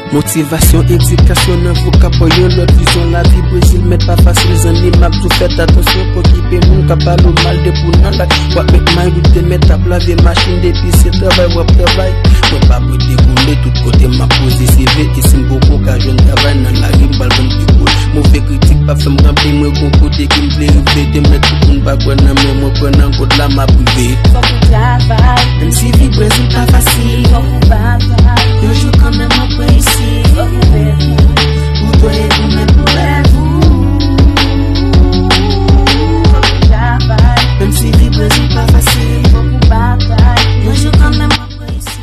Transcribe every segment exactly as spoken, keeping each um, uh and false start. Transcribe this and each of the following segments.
Motivasyon, edikasyon nan vokab pou yon lòt vizyon. Lavi Brezil mèt pa fasil, zanmi, m ap tou fèt atansyon. Pa okipe moun k ap pale w mal depi w nan laj. W ap met may ou te mèt ap lave machin, depi se travay w ap travay. Mwen pa prete koule, tout kote m ap poze C V. E si m poko ka jwenn travay nan lari, m pral vann pi gwo. Move kritik pa fè m kanpe, mwen gon kote ke m vle rive. Te mèt tout moun pa kwè nan mwen, mwen kwè nan God la m ap rive. Fòk ou travay. Menm si vi Brezil pa fasil, fòk ou batay. Yon jou kanmenm w ap reyisi. Fòk ou fè pou ou dwe goumen pou rèv ou. Fòk ou travay. Menm si vi Brezil pa fasil, fòk ou batay. Yon jou kanmenm w ap reyisi.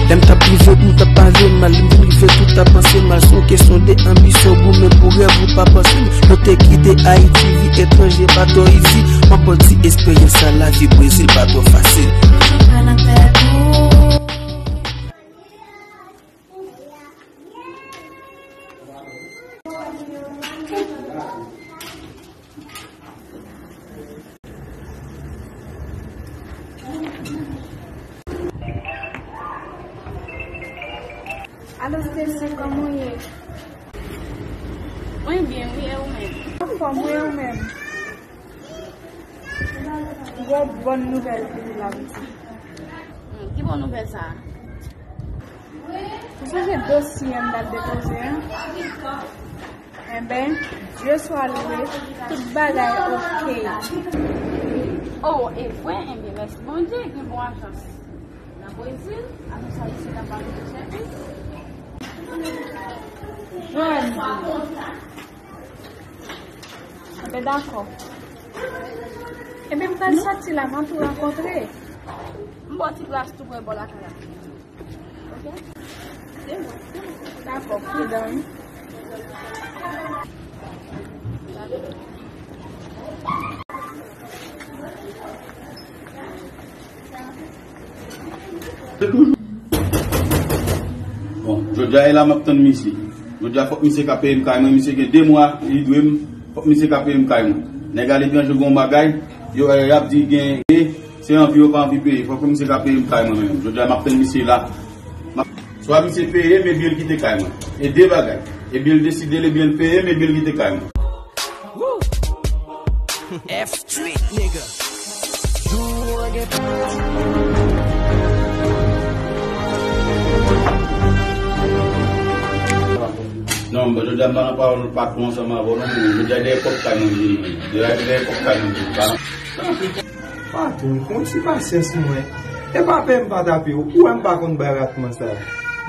Lè m t ap rive, m t ap pale mal, lè m rive, tout ap panse mal. Se yon kesyon de anbisyon, goumen pou rèv ou pa panse m. Nou te kite Ayiti, vi etranje pa twò izi. M ap bati esperyans sa, lavi Brezil pa twò fasil. Alo, Stacy, kòman w ye? Mwen byen, wi, e ou menm? Anfòm, wi, e ou menm? Gwo bòn nouvèl pou ou la, pitit. Hmm, ki bòn nouvèl sa a? Ou sonje dosye m t al depoze a? Enben, Dye swa lwe, tout bagay oke. Oh, e vre? Enben, mèsi Bondye, gen bon ajans nan Brezil, ajans ayisyen k ap ba nou tout sèvis. Jwenn. Enben, dakò. Enben, m pral sòti la, m ap tou rankontre. M ba w ti plas tou prè bò lakay la. Dakò, pridan wi. Bon, jodi a e la m ap tann misye. Jodi a fòk misye ka peye m kay mwen, misye gen de mwa li dwe m, fòk misye ka peye m kay mwen. Nèg aletranje gen yon bagay, yo, eh, y ap di gen, se anvi yo pa anvi peye, fòk misye ka peye m kay mwen menm. Jodi a m ap tann misye la. M ap, swa misye peye m ebyen l kite kay mwen. E de bagay. Ebyen l deside l, ebyen l peye m, ebyen l kite kay mwen. Woo! F Street nigga. Non, men jodi a m pa nan pawòl patwon ansanm avè w non, men jodi a dèyè pòt kay mwen vini, men. Jodi a dèyè pòt kay mwen vini. Pa Patwon, fè yon ti pasyans mwen. E pa peye m pa t ap peye w. Ou wè m pa konn bay ratman sa.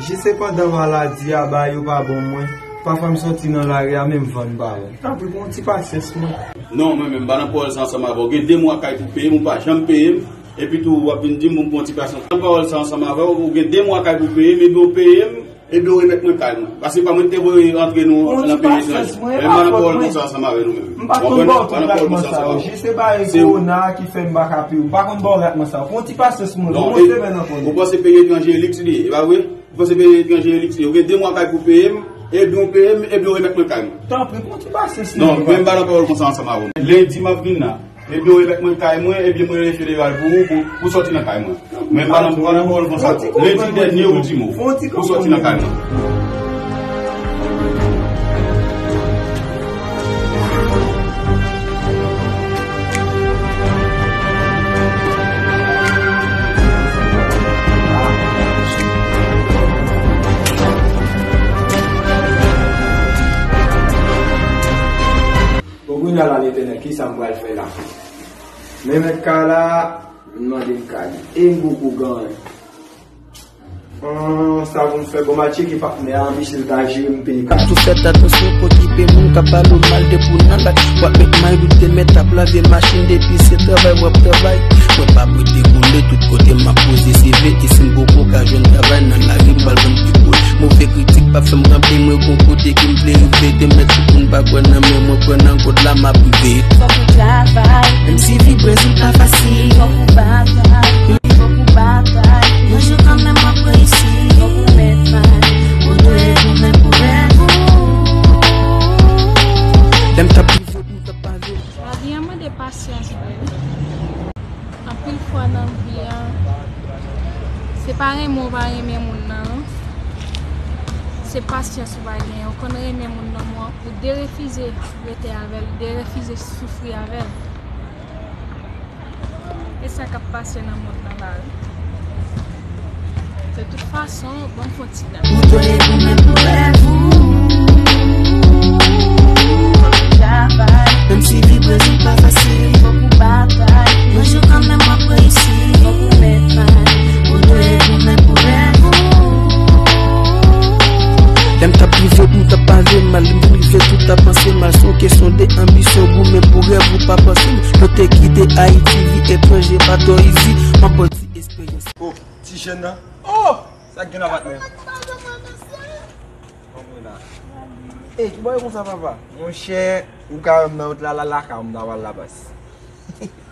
Jis se pandan maladi a, bagay yo pa bon mwen. Pafwa m sòti nan lari a, men m vann pa wè. Tanpri, fè yon ti pasyans mwen. Non, mwen menm, m pa nan pawòl sa ansanm avè w. Gen de mwa kay pou peye m, ou pa janm peye m. Epi tou, w ap vin di m pou m pran ti pasyans. Nan pawòl sa ansanm avè w, ou gen de mwa kay pou peye m, epi w peye m, epi w remèt mwen kay mwen. Paske pa mwen ki te voye antre nou nan peyi etranje. Men m pa nan pawòl konsa ansanm avè nou menm. M pa t konn ba w tout ratman sa yo. Jis se bagay kowona a ki fè m pa ka peye w. M pa konn ba w ratman sa yo. Fè yon ti pasyans mwen. Bon, bon semèn ankò. Ou panse peyi etranje liks li ye, e pa vre? Ou panse peyi etranje liks li ye? Ou gen de mwa kay pou peye m, epi w peye m, epi w remèt mwen kay mwen. Tanpri, fè yon ti pasyans mwen. Non, men m pa nan pawòl konsa ansanm avè w. Lendi m ap vin la. Epi w remèt mwen kay mwen, epi mwen rele federal pou ou, pou, pou sòti nan kay mwen. Mwen pa nan, pa nan pawòl konsa. Lendi dènye ou di m, pou sòti nan kay mwen. Bon, kounye a la, Letènèl, kisa m pral fè la? Men mèt kay la vin mande m kay li. E m poko gen anyen. Ahn, sa pou m fè? Bon, m al tcheke patnè a, misye l ka jere m peye kay. Tou fèt atansyon, pa okipe moun k ap pale w mal depi w nan laj. W ap met may ou te mèt ap lave machin, depi se travay w ap travay. Mwen pa prete koule, tout kote m ap poze C V. E si m poko ka jwenn travay nan lari, m pral vann pi gwo. Move kritik pa fè m kanpe, mwen gon kote ke m vle rive. Te mèt tout moun pa kwè nan mwen, mwen kwè nan God la m ap rive. Fòk ou travay. Menm si vi Brezil pa fasil. Fòk ou batay. Fòk ou batay. Yon jou kanmenm w ap reyisi. Fòk ou met may. Ou dwe goumen pou rèv ou. Lè m t ap rive, m t ap pale. Lavi a mande pasyans vre wi. Renmen ou pa renmen moun nan, se pasyans ou pa genyen. Ou konn renmen moun nan, men ou derefize rete avè l, ou derefize soufri avè l. E sa k ap pase nan mond lan la, wi. De tout fason, bon, m fon ti dans. Ou dwe goumen pou rèv ou. Travay. Menm si vibre li pa fasil, fòk ou batay. Yon jou kanmenm w ap reyisi, fòk ou mèt may. Ou dwe goumen pou rèv ou. Lè m t ap rive, m t ap pale mal. Lè m rive, tout ap panse mal. Se yon kesyon de anbisyon, goumen pou rèv ou pa panse. Nou te kite Ayiti, vi etranje pa twò izi. M ap ba w ti esperyans. Oh, ti jèn nan. Oh! Sa k gen la, patnè? Kòman w la? Ey, ki bò e konsa, papa? Monchè, ou ka wè m nan wout la, la, la, ka m ta pral la bas.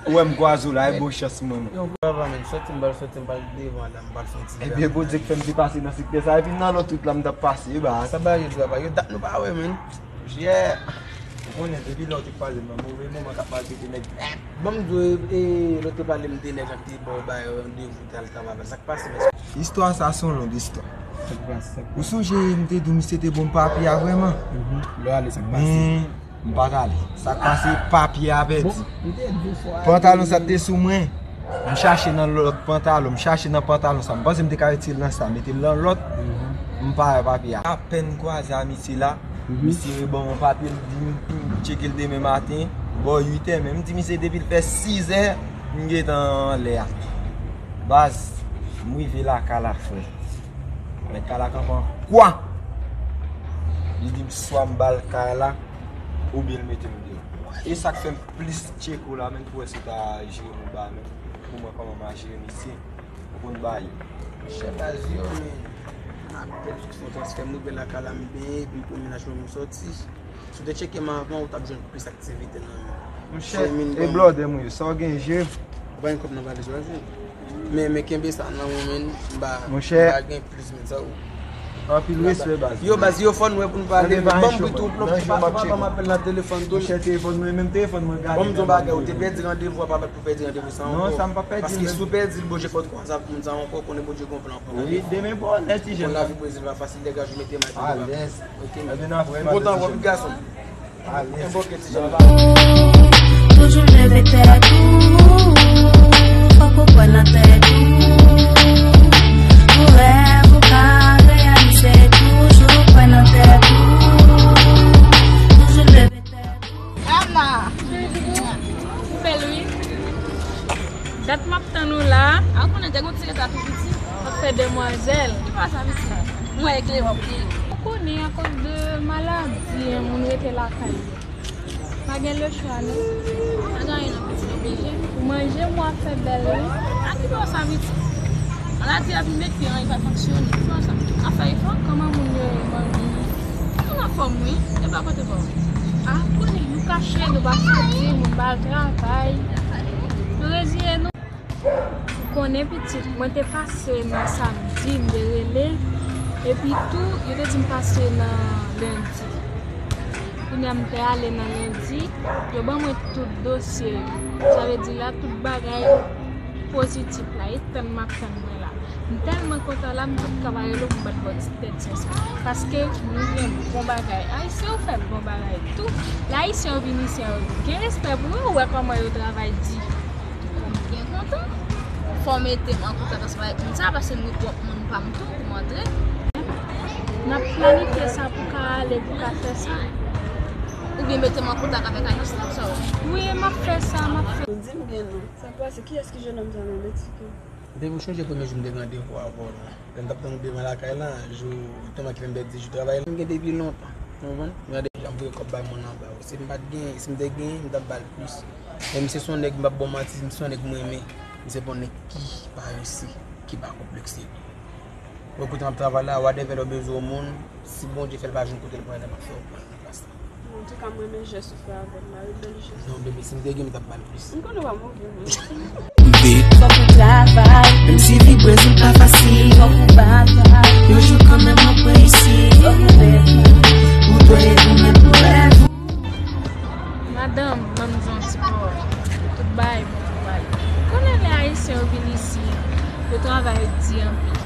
Ou wè m kwaze w la, e bon chans mwen. Yo, papa, men, sòti m pral, sòti m pral devan la, m pral fè yon ti. Ebyen, Bondye k fè m te pase nan sektè sa, epi nan lòt wout la, m t ap pase, e ba. Sa ba yo di, papa, yo dat nou pa wè, men. Yeah. Ou konnen, depi lè w te kwaze m nan move moman k ap maltrete nèg. Ban m di w, e, lè w te pale m de nèg la k te ba w bay randevou, te al travay, sa k pase, mèsi. Istwa sa se yon long istwa. Sa k pase, sa k pase? Ou sonje m te di w misye te bon papye a vrèman? Mhm. Lè w ale, sa k pase? Men m pa t ale. Sa k pase, papye a pèdi. Bon, m te di w fò ale. Pantalon sa te sou mwen. M chache nan lòt pantalon, m chache nan pantalon sa. M panse m te ka retire l nan sa, mete l nan lòt. Mhm. M pa wè papye a. Apèn kwaze a misye la, mhm, misye ban m yon papye, li di m pou m tcheke l demen maten, bò uit è, men m di misye depi l fè sis è, m gentan anlè a. Baz, m rive lakay la, frè. Mèt kay la kanpe an kwa. Li di m swa m ba l kay la, oubyen l mete m deyò. E sa k fè m plis tcheke w la, menm pou wè si w ta jere m ou ba, menm pou mwen kòman m a jere misye. Ou konn bagay. Chè baz yo, men apèn sou fon transfè m rive lakay la, m benyen, epi pou menaj mwen m sòti. Si w te tcheke m avan, ou t ap jwenn plis aktivite nan men. Monchè, e blòdè m ou ye, sa w gen je? Ou pa gen kòb nan valiz ou la, je? Men, men kenbe sa nan ou, men m pa, monchè, m pa gen plis, men sa ou. Anpil respè, baz. Yo, baz, yo fò nou wè pou nou pale, men ban m pito, ou pa ban m apèl nan telefòn tou. Monchè, telefòn mwen, menm telefòn mwen gade. Ban m di yon bagay, ou te pèdi randevou a, pa mèt pou pèdi randevou sa ankò. Non, sa m pa pèdi. Paske si w pèdi l, Bondye fè w kwaze ak moun sa ankò, konnen Bondye gon plan pou ou. Wi, demen bonè, ti jèn. Konn lavi Brezil pa fasil, degaj ou mete may pou ou. Alèz. Ok, men. M kontan wè w, gason. Alèz. Enboke, ti jèn. Toujou leve tèt ou, fòk ou kwè nan tèt ou. Pou rèv ou ka reyalize, toujou kwè nan tèt ou. Toujou leve tèt ou. Ana! Ou bèl, wi. Dat m ap tann ou la. A, ou konnen te gon ti reta tou piti. W ap fè demwazèl. Ki pa sa, piti? Mwen eklere w ap bliye. Ou konnen akoz de maladi, en, moun rete lakay yo. Pa gen lechwa, non. Pa gen anyen, non, piti, oblije. Pou manje, mwen ap fè bèl, wi. A ki bò sa, piti? Maladi a vin met pye an, li pa fonksyone. Ki bò sa? Ap fè efò? Kòman moun yo ye, manmi? Moun anfòm, wi. E pa kote pa w. A, konnen, nou kache, nou pa soti, moun pa al travay. Nou reziye nou. Ou konnen pitit, mwen te pase nan samdi, m te rele, epi tou, yo te di m pase nan lendi. Kounye a m te ale nan lendi, yo ban mwen tout dosye yo. Sa vle di la, tout bagay pozitif la, e tann m ap tann mwen la. M tèlman kontan la, m pa t ka pa rele w pou m bat bò ti tèt sou sa. Paske nou gen bon bagay. Ayisyen yo fè bon bagay tou. Lè Ayisyen yo vin isi a, yo gen respè pou yo, ou wè kòman yo travay di. Kòm m byen kontan. Fò w mete m an kontak ansanm avèk moun sa, paske m gen twòp moun pa m tou pou m antre. N ap planifye sa pou ka ale, pou ka fè sa. Oubyen mete m an kontak avèk Anisla, sa w. Wi, m ap fè sa, m ap fè. Di m byen non. Sa k pase? Kiyès ki jennonm sa nan Meksiko? Depi w chonje premye jou m te gen randevou avè w lan, lè m t ap tann ou devan lakay lan, jou, tèlman ki fè m pèdi jou travay lan, m gen depi lontan, ou konprann? M gen depi jan m voye kòb bay moun anba yo. Si m pa t gen, si m te gen, m t ap ba l plis. Men misye se yon nèg, m p ap ba w manti, misye se yon nèg m renmen. Misye pa yon nèg ki parese, ki pa konplekse. Ou kote m ap travay la, whatever lè w bezwen yon moun, si Bondye fè l pa jwenn kote l pran, m ap fè w pran nan plas la. Antouka, m renmen jès ou fè avè m la, wi, bèl jès. Non, bebe, si m te gen, m t ap ba l plis. M konnen w pa move, non. Fòk ou travay. Menm si vi Brezil pa fasil, fòk ou batay. Yon jou kanmenm w ap reyisi. Fòk ou fè. Ou dwe goumen pou rèv ou. Madanm, ban m di yon ti pawòl. Tout bagay bon pou pale. Konnen lè Ayisyen yo vin isi, yo travay di anpil.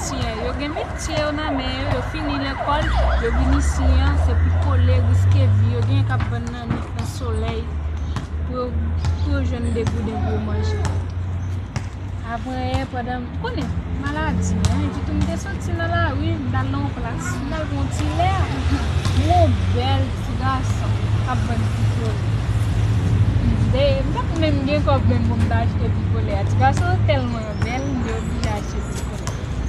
Yo gen metye yo nan men yo, yo fini lekòl, yo vin isi an, se pikole, riske vi yo, gen k ap vann nan nwit, nan solèy, pou yo, pou yo jwenn de gouden pou yo manje. Apre, pandan, ou konnen, maladi, en, epi tou m te soti nan lari, m t al nan yon plas, m t al pran yon ti lè, m wè yon bèl ti gason k ap vann pikole. M te, m pa t menm gen kòb menm pou m ta achte pikole a. Ti gason yo tèlman bèl, m te oblije achte pikole.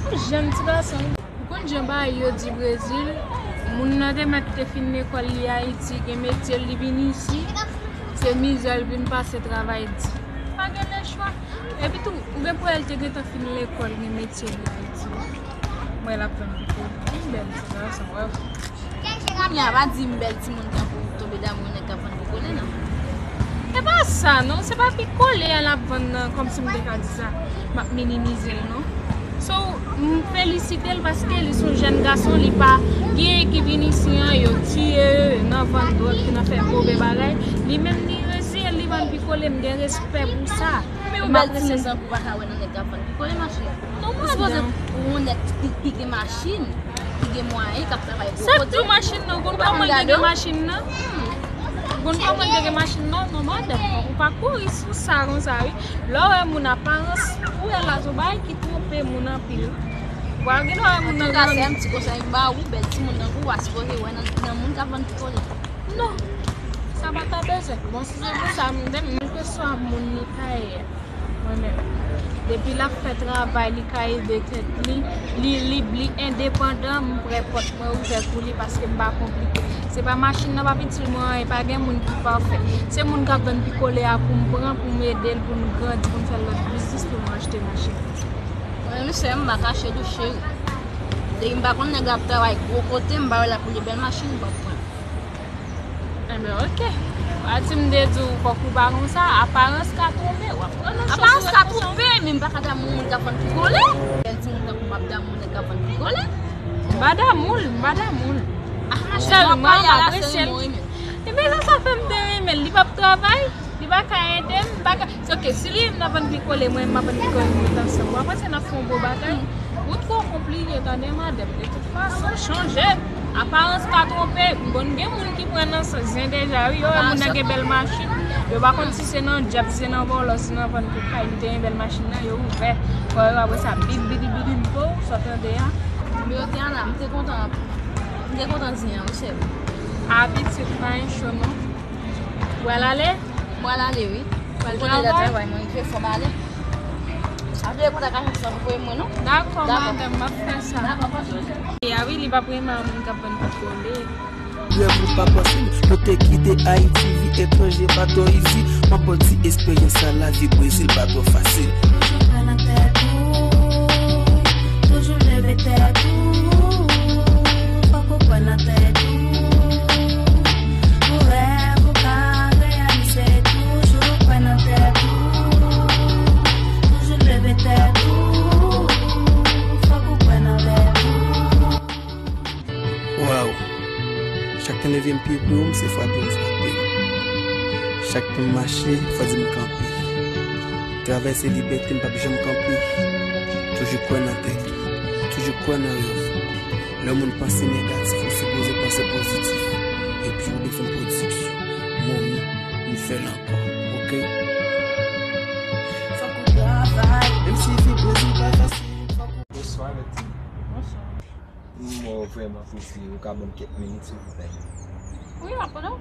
Yon jèn ti gason. Ou konn jan bagay yo di Brezil, moun nan te mèt te fin lekòl li Ayiti, gen metye l, li vin isi, se mizè l vin pase travay di. Pa gen lechwa. Epi tou, ou gen pou wè l te gentan fin lekòl, gen metye li Ayiti. Mwen l ap vann pikole. Yon bèl ti gason, wè. Kounye a, pa di m bèl timoun tankou w tonbe damou yon nèg k ap vann pikole, non. E pa sa, non. Se pa pikole a l ap vann nan, kòmsi m te ka di sa. M ap minimize l, non. So, m felisite l paske li se yon jèn gason, li pa gen ki vin isi an, yo tiye yo nan vann dwòg, ki nan fè move bagay. Li menm, li reyisi, li vann pikole, m gen respè pou sa. Men yon bèl ti moun tankou w pa ka wè nan nèg k ap vann pikole, mache. Non, madanm. Ou sipoze pou yon nèg ki, ki gen machin, ki gen mwayen, k ap travay gwo kote. Sa k tou machin nan, ou konn kòman l te gen machin nan? Ou konn kòman l te gen machin nan? Non, madanm, ou pa kouri sou sa konsa, wi. Lè w wè moun, aparans, ou wè la, se yon bagay ki twonpe moun anpil. Ou pa gen dwa wè moun nan. Antouka, se yon ti konsèy m ba ou, bèl timoun tankou w a sipoze wè nan, nan moun k ap vann pikole. Non, sa pa ta bezwen. Bon, si se pou sa, m, kèlkeswa moun li ka ye. Mwen menm. Depi l ap fè travay, li ka ede tèt li, li lib, li endepandan, m prè, pòt mwen ouvè pou li paske m pa konplike. Se pa machin nan p ap itil mwen anyen, pa gen moun ki pafè. Se moun k ap vann pikole a pou m pran, pou m ede l, pou m grandi, pou m fè lòt biznis, pou m achte machin. Mwen menm, sè m, m pa kache tou, cheri. Depi m pa konn nèg la ap travay gwo kote, m pa wè l ap woule bèl machin, m p ap pran. Enben, oke. Pati m te di w fòk ou pa konsa, aparans ka twonpe, w ap pran nan chans ou. Aparans ka twonpe, men m pa ka damou moun k ap vann pikole. Bèl timoun tankou m ap damou nèg k ap vann pikole. M pa damou l, m pa damou l. Sèlman, m apresye l. Ebyen, sa, sa fè m te renmen l. Li p ap travay, li pa ka ede m, m pa ka. Se oke, si li menm l ap vann pikole, mwen menm m ap vann pikole, nou ret ansanm. W ap panse n ap fè yon bon bagay? Ou twò konplike, tande, madanm. De tout fason, chanje. Aparans ka twonpe. M konn gen moun ki pran nan sans zen deja, wi. Yo wè moun nan gen bèl machin. Yo pa konn si se nan djab, si se nan vòlò, si nan vann kokayin, te gen bèl machin nan, yo ouvè kò yo, apre sa, bip, bidi, bidi, m po, sa w tande a. Men yo te an la, m te kontan, m te kontan zen an, wi, cheri. Abitid pa yon cho, non. Ou pral ale? M pral ale, wi. Ou pral travay? Ou konnen lè travay mwen rive, fò m ale. Apre kontak a yon fanm voye mwen, non? Dakò, madanm, m ap fè sa. Dakò, pa chanje. E a wi, li p ap renmen moun k ap vann pikole. Rèv ou pa posib, nou te kite Ayiti, vi etranje pa twò izi. M ap ba w ti esperyans sa, lavi Brezil pa twò fasil. Toujou kwè nan tèt ou, toujou leve tèt ou. Fòk ou kwè nan tèt ou. Pou rèv ou ka reyalize, toujou kwè nan tèt ou. Toujou leve tèt ou. Fòk ou kwè nan tèt ou. Waw! Chak tan leve m pye pou ou, m se frape m frape. Chak tan m mache, fò di m kanpe. Travèse libète, m p ap janm kanpe. Toujou kwè nan tèt ou. Toujou kwè nan rèv ou. Lè moun panse negatif, ou sipoze panse pozitif. Epi ou bezwen pwodiksyon. Mwen, m fè l ankò. Oke? Fòk ou travay. Menm si vi Brezil pa fasil, fòk ou... Bonswa, Betty. Bonswa. M wè w vrèman prese, ou ka ban m kèk minit, silvouplè? Wi, m ap tann ou.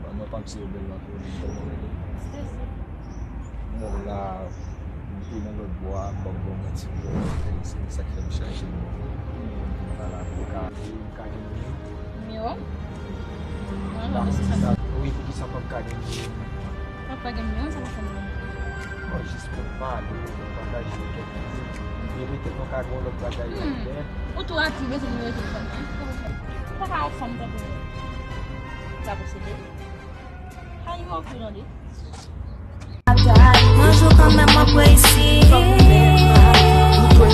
Ban mwen pa m si yo bèl la pou li, m tèlman rele. Stacy. M wè w la, m te nan lòt bò a, m p ap ba w manti, m wè w enterese, se sa k fè m chache nimewo w. M vin pale avè w, ou ka, ou ka gen nimewo? Nimewo? Mwen, mwen, se sa. Wi, poukisa m p ap ka gen nimewo w? Papa gen mwen, sa pa fè m mal. Bon, jis pou m pale, pou m pataje kèk ide. M te mete nan ka gen yon lòt bagay la, men... Ou tou aktive sou nimewo telefòn mwen. Ou pa ka yon fanm tankou mwen. Sa posede? How you walk, you know, this? Yon jou kanmenm w ap reyisi. Fòk ou leve. Fòk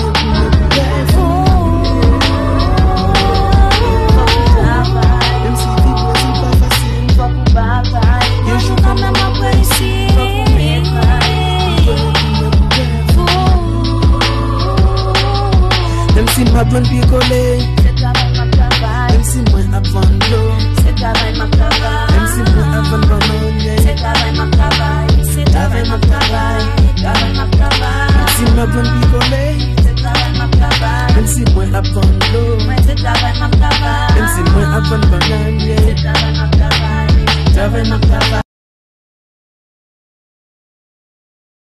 ou travay. Menm si vi Brezil pa fasil. Fòk ou batay. Yon jou kanmenm w ap reyisi. Fòk ou leve. Fòk ou leve. Ap vann pikole. Se travay m ap travay. Menm si mwen ap vann dlo. Se travay m ap travay. Menm si mwen ap vann bannanyen. Se travay m ap travay. Se travay m ap travay. Travay m ap travay. Menm si m ap vann pikole.